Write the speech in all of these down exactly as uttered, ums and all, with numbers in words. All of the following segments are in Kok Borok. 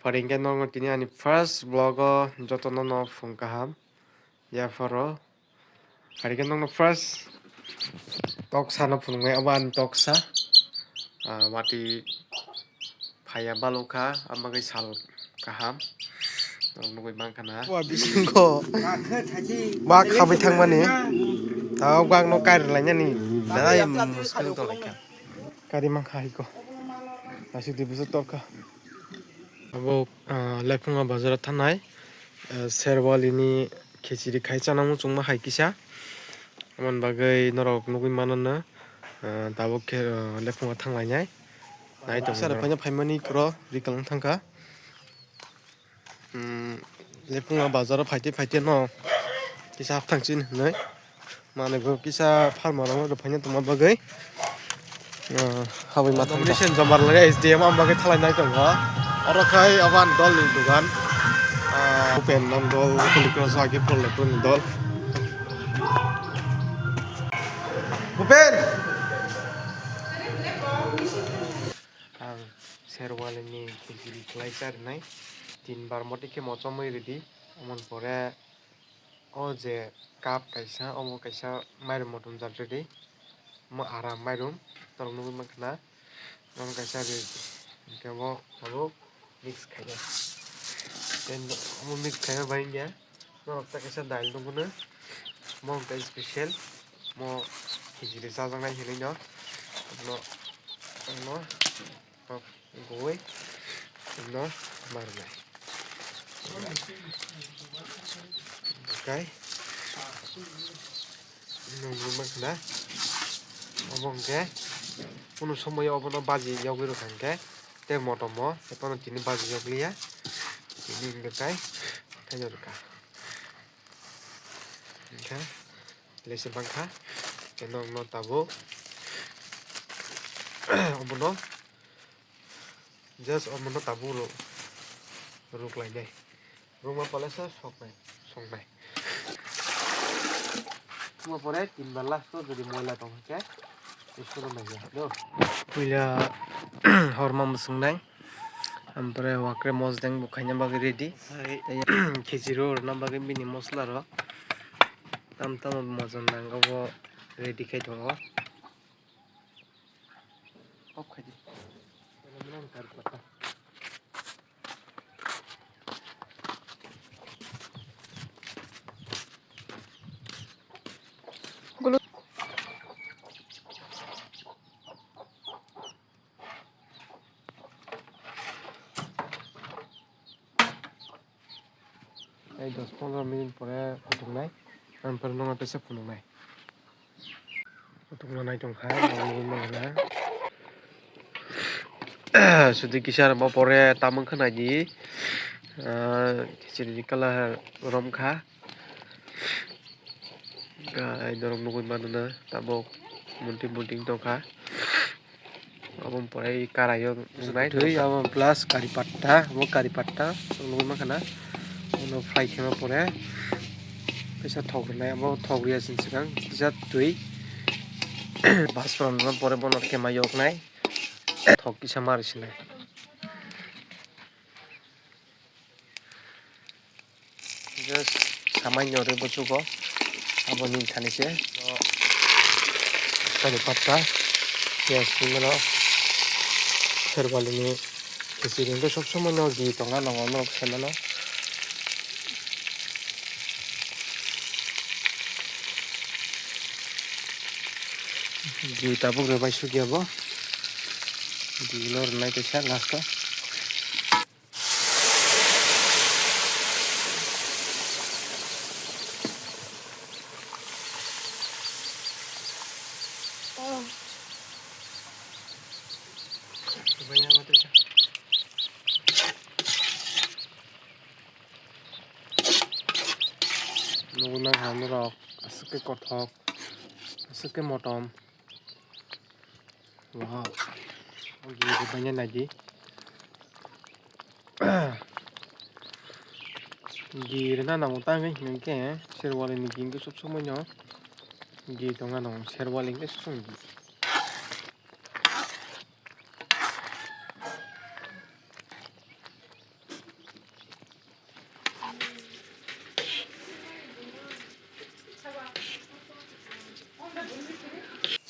Ari hwnkhe nokno tini ani first vlog o jotono no phung kaham. Yapharo. Ari hwnkhe nokno first toksa no phunuknai, obo ani toksa. Ah, watwi phaiya balukha, ang bagwi sal kaham. Norok nugwi mankha na. Wa bisingo. Wa khabai thangmani. Tao bagno kairwlainani. Dai muskil tonglaikha. Kari mankha haiko. Aswk di bwswk torkha. Abo, ah, Lephunga bazar o thangnai, ah, Sherwali ni khichiri khai chana muchungma hai kisa. Aboni bagwi norok nugwi mano no, ah, tabuk khe, ah, Lephunga thanglainai. Nai tongo. Sara phaina phaimani kro rikang thangkha. Hmm, Lephunga bazar o phaite phaite no kisa hapthang chin hinwi. Manwi bo kisa pharma rok rw phaina tongma bagwi, ah, habwi ma thangkha. Nomination joma rwlai S D M ang bagwi thalai nai tongo. Oro khai obo ani dol ni dogan. Ah, Bhupen nang dol, Holy Cross age Paul Leproni dol. Bhupen! Ang Sherwali ni khichiri khlai cha rwnai. Tin bar moti khe mochomwi rwdi. Omoni pore o je cup kaisa, omo kaisa mairum motom jat rwdi. Omo aram mairum, norok nugwi mankha na. Omo kaisa rwdi. Hwnkhe omo tabuk mix khainai. Tei omo mix khaima bai wngya. Norok ta kaisa dail nukgo no. Omo hwnkhe special. Omo khichiri chajaknai hinwi no. Omo, omo. Kok goi no marnai. Okai. Nungwi mankha na. Obo hwnkhe kunu somoyo obono baji yogwi rwkha hwnkhe tei motom o tei bono tini baji yokliya. Tini hwnkhe tai khaino rwkha. Hwnkhe lesi mankha. Tei nokno tabuk obono just omono tabuk rw-, rwklainai. Rwma pore se soknai, songnai. Rwma pore tin bar last o jodi moila tong khe, suru nai ya, no? Puila horma mwswngnai, ampore wakre mosdeng bo khaina bagwi ready. Hai. Tei khichiri rwna bagwi bini mosla rok tam tamo moja nango bo ready khai tongo. Off khai di. Tei dos pondro minute pore kuthuknai, ampore nokno teisa phunuknai. Kuthukma nai tongkha, nokno nukna. Sudi kisa rwma pore tamung khe naidi, ah, khichiri ni colour romkha. Gai norok nugwi mano na tabuk munti munti tongkha. Obo pore karai o nungnai twi tongkha. Abo plus kari patta, abo kari patta nugwi mankha na. Uno fry khema pore kisa thok rwnai, abo thok rwya sini swkang kisa twi bas rwna pore bono khema yoknai thok kisa ma rwsinai. Just samai nyorwi buchugo aboni thani se. Kari patta, piyaj twi mano, Sherwali ni khichiri hwnkhe sob somoi no ghee tongna nango, norok sai mano. Ghee tabuk rwbai sukya bo, ghee no rwnai kaisa last o. Nugwi mankha norok, aswk khe kothok, aswk khe motom. Wow. O ghee rwbaina naidi. Ghee rwna nango ta hwnwi hwnkhe Sherwali ni ghee hwnkhe sob somoi no ghee tongna nango. Sherwali hwnkhe sob somoi ghee.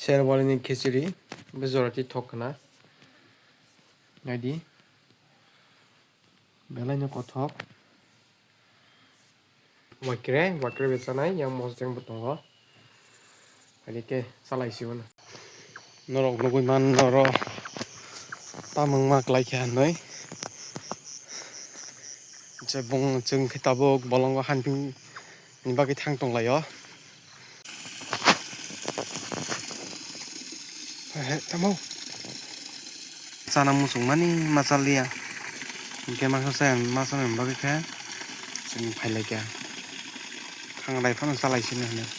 Terwalini khichiri, bejorati thok khna. Naidi. Belaino kothok. Wakre, wakre bwchanai, yang mosdeng bo tongo. Hai khe chalai sio no. Norok nugui man noro tamung ma klai khe hanoi. Je bung chwng khe tabuk bolongo hanping ni bagwi thang tong lai o. He, he, tamo. Chana muchung mani machal liya. Hingke masa saya masa ni bagwi khe chwng phai lai kha. Thang lai phano chalai sini hwnwi.